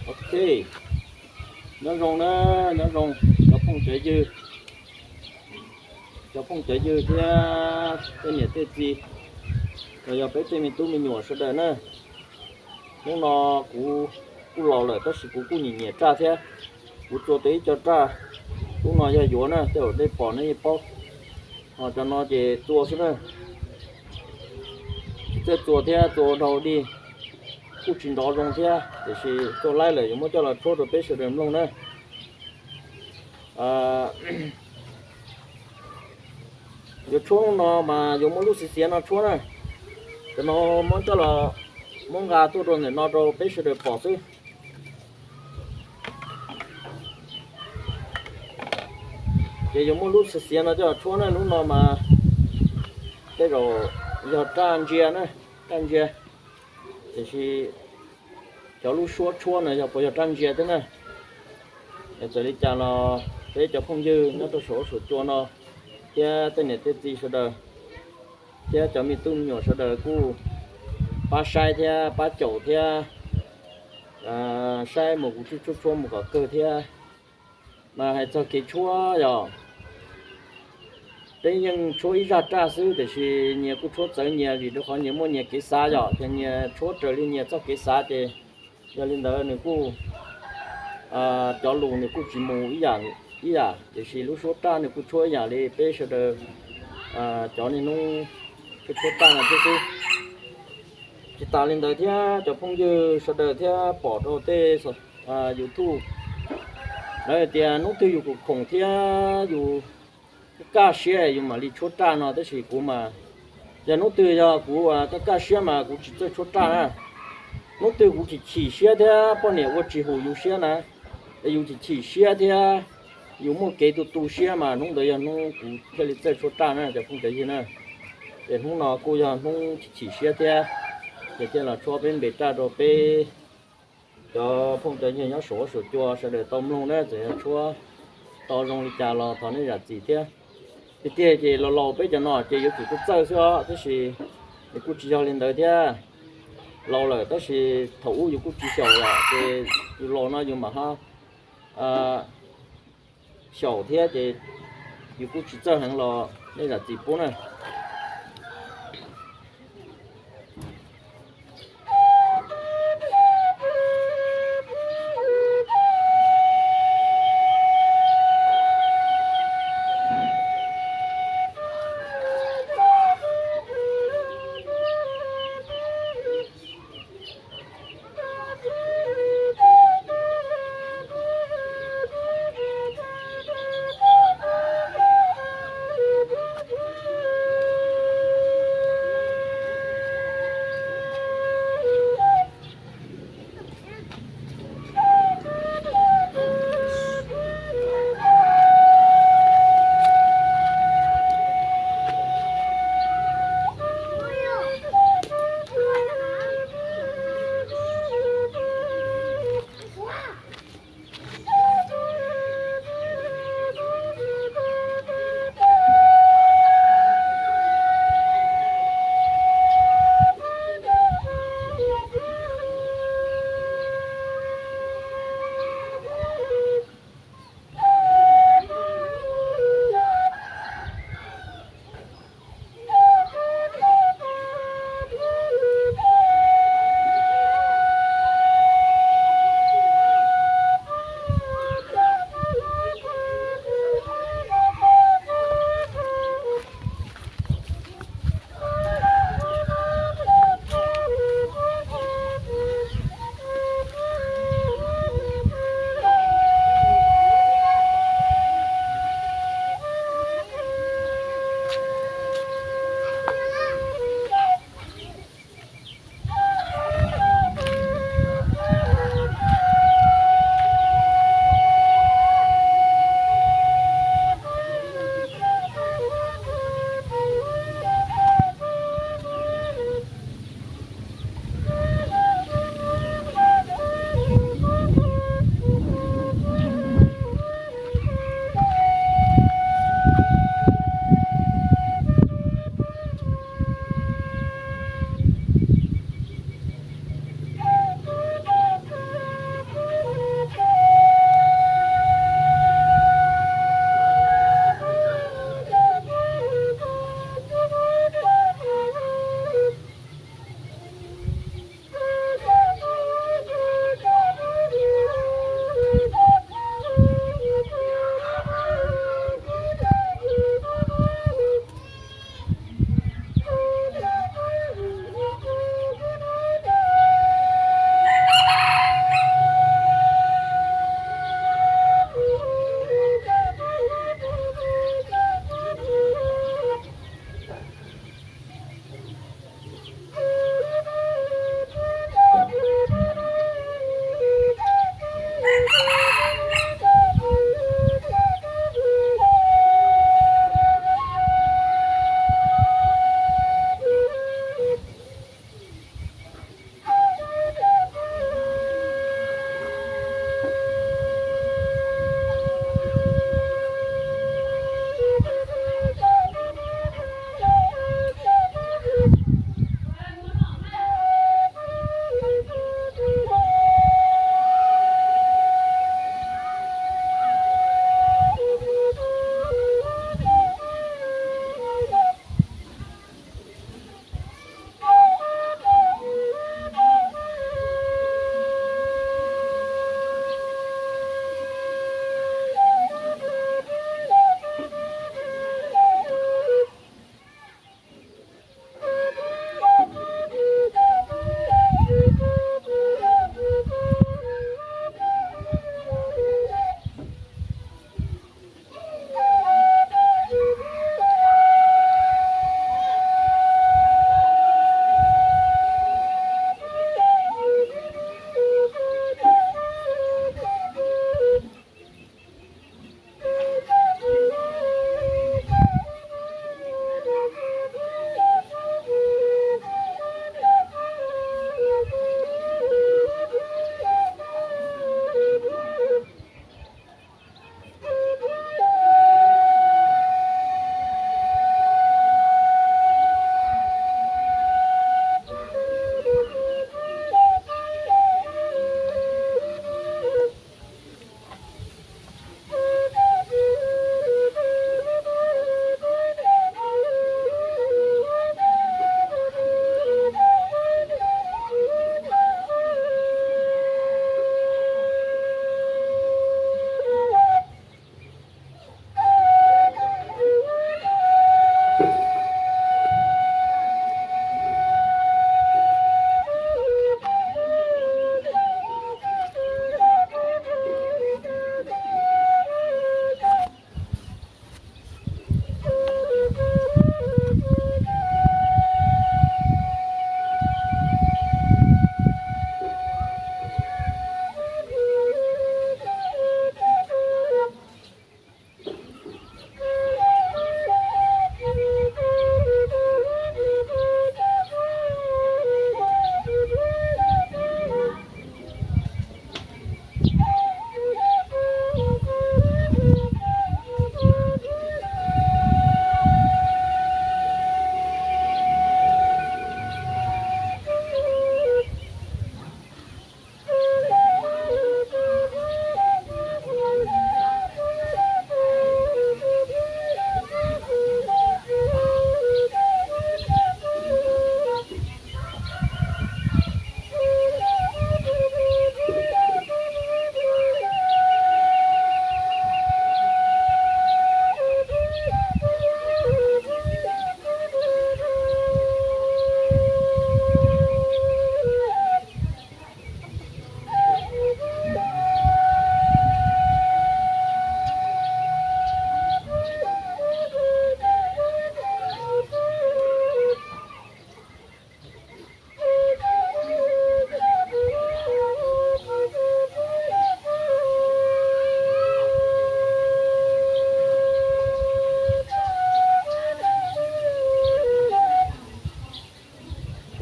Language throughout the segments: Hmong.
Ok, nyob zoo na, nyob zoo cov phooj cov ywg, cov phooj cov ywg thiab tej niam tej txiv, los yog peb tej me tub me nyuam sawv daws na. Hnub no kuv kuj laus lawm tab sis kuv kuj nyiam nyiam raj thiab. Kuv txua tau ib co raj, lub no yog yuav na, tej zaum nej pom nej yeej paub. Ho cov no ces txua xwb na, tsis txawj txua thiab txua dhau dig, kuj tsis nrov zoo thiab, tiam sis txua laib lawm yuav muab coj los tshuab rau peb sawv daws mloog na. Yuav tshuab no mas yuav muab lub xiav xiav no tshuab na. Cov no muab coj los, muab nqa tuaj rau ntawm no rau peb sawv daws pom xwb. Ces yuav muab lub xiav xiav no coj los tshuab na, lub no mas tej zaum yog raj ntsia na, raj ntsia. Tiam sis cov lub suab tshuab no yog puas yog raj ntsia thiab na. Es txawm li cas los peb cov phooj ywg nyob rau saum huab saum cua no thiab tej niam tej txiv sawv daws thiab cov me tub me nyuam sawv daws kuj pab saib thiab pab caum thiab saib mus kuv tshuab tshuab tshuab mus kom kawg thiab. Mas hais txog kev tshuab yog peb yeej tshuab ib zaj raj xwb, tiam sis nyias kuj tshuab txawv nyias vim rau qhov nyias muaj nyias kev xav yom, ces nyias tshuab raws li nyias txoj kev xav ces yog li ntawd nws kuj, cov lus nws kuj tsis mus ib yam, ib yam, tiam sis lub suab raj nws kuj tshuab ib yam li peb sawv daws cov niaj hnub tshuab raj no thiab xwb. Tsis tas li ntawd thiab cov phooj ywg sawv daws thiab pom rau tej YouTube lawv hais tias hnub twg yus khoom khoom thiab yus kaj kaj siab yus mam li tshuab raj no, tab sis kuv mas yog hnub twg yog kuv kaj kaj siab mas kuv tsis txawj tshuab raj na. Hnub twg kuv chim chim siab thiab poj niam ua tsis haum yus siab na, es yus chim chim siab thiab yus muaj kev tu tu siab mas hnub ntawd yog hnub kuv thiaj li txawj tshuab raj na cov phooj cov ywg na. Ces hnub no kuj yog hnub chim chim siab thiab, ces thiaj los tshuab peb npe raj rau peb cov phooj cov ywg nyob saum huab saum cua sawv daws tau mloog na. Txawm yog tshuab tau zoo li cas los thov nej zam txim thiab. Tiag tiag ces laus laus peb cov no ces yuav tsum txawj txawj xwb os, tab sis nws kuj tsis yog li ntawd thiab. Laus lawm tab sis thaum ub yus kuj tsis xyaum lawm ces yus laus no yus mam ho xyaum thiab ces yus kuj tsis txawj heev los nej zam txim pub na.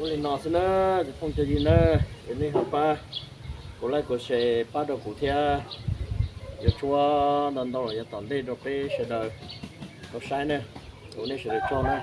Ua li no xwb na, cov phooj cov ywg na, es nej ho pab kuv like kuv share pab rau kuv thiab, yuav tshuab ntau ntau los yav tom ntej rau peb sawv daws tau saib na. Ua nej sawv daws tsaug na.